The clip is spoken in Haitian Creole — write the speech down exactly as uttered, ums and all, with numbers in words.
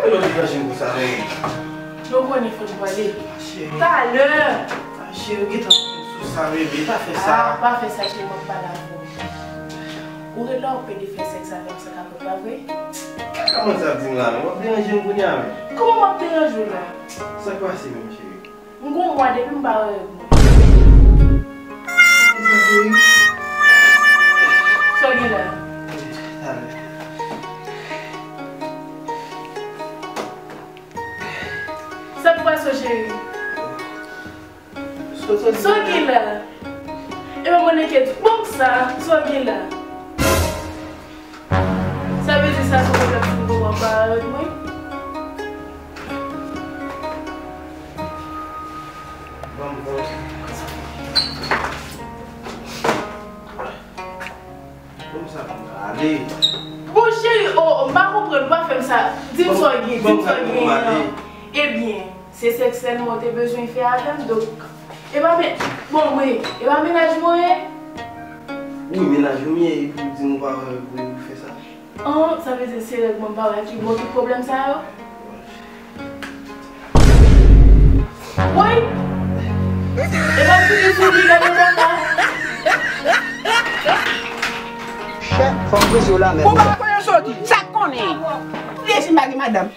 Lè w te ranje m pou sa, men. Nou konnen fò n pwale. Cheri. Talè! Cheri, gentan sou sa, bebe, pa fè sa. Ah, pa fè sa, cheri, m ap pale avè w. Ou rele w ap pede fè sèks avè m san kapòt, pa vre? Kòman sa ap di m la, men? W ap deranje m kounye a, men. Kòman m ap deranje w la? Sa k pase menm, cheri? M gon mwa depi m pa wè règ mwen. Sa w gen la? Sa k pase w, cheri? Sa w gen la? E pa mwen ki di, bon, sa, sa w gen la? Sa vle di sa se pwoblèm pou mwen pa avèk mwen? Ban m, ban m. Ban m sa pou m ale. Bon, cheri, oh, oh, m pa konprann, ou pa fè m sa. Di m sa w gen, di m sa w gen. Ebyen, se sèks sèlman w te bezwen fè avè m, donk, e pa men, bon, wi, e pa mennaj mwen ye? Wi, mennaj ou m ye, epi w di m ou pa wè pou, pou fè sa. An, sa vle di se règ mwen pa wè ki bon tout pwoblèm sa yo? Woy! E pa fini sou li, gade kaka. Chè, fò m prese w la, men. Ou pa konnen soti. Sa k konnen? Li di m pa gen madanm.